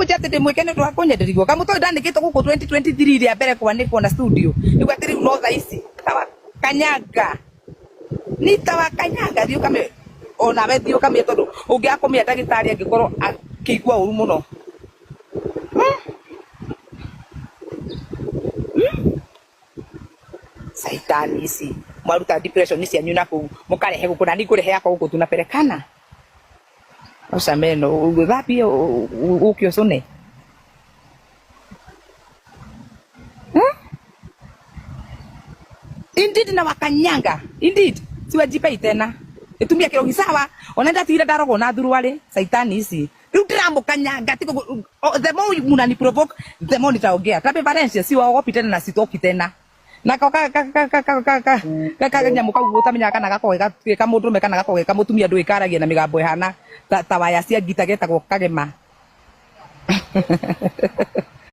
Ũnjĩ atĩ ndĩmwĩke nĩ ũndũ wa kũnyenderia kamũtoi ndanĩkĩtwo gũkũ 2023 rĩa mbere kwanĩkwo na studio nĩguo atĩ rĩu no thaa ici tawa kanyanga ni tawa kanyanga thiĩ ũkame onawe thiĩ ũkamĩe tondũ ũngĩaga kũmĩa ndagĩtarĩ angĩkorwo akĩigua ũru mũno. Caitani ici mwaruta depression cianyu na kũu mũkarehe gũkũ na niĩ ngũrehe yakwa gũkũ tunapelekana. Osha meno ũthambie ũke ũcũne. Indeed na wakanyanga indeed siwajipei tena itumia kirogi sawa ona ndatigire ndarogwo na thuruarĩ caitani ici riu ndiramukanyanga ti the more munani provoke the more nitaongea tabe Valencia siwaogopi tena na sitoki tena nako ka ka ka ka ka ka ka ka ka nyamũ kau ũtamenyaga kana gakoragwo ge ka mũndũrũme kana gakoragwo ge ka mũtumia ndũĩ karagia na mĩgambo ĩhana ta, ta waya cia ngita getagwo kagema.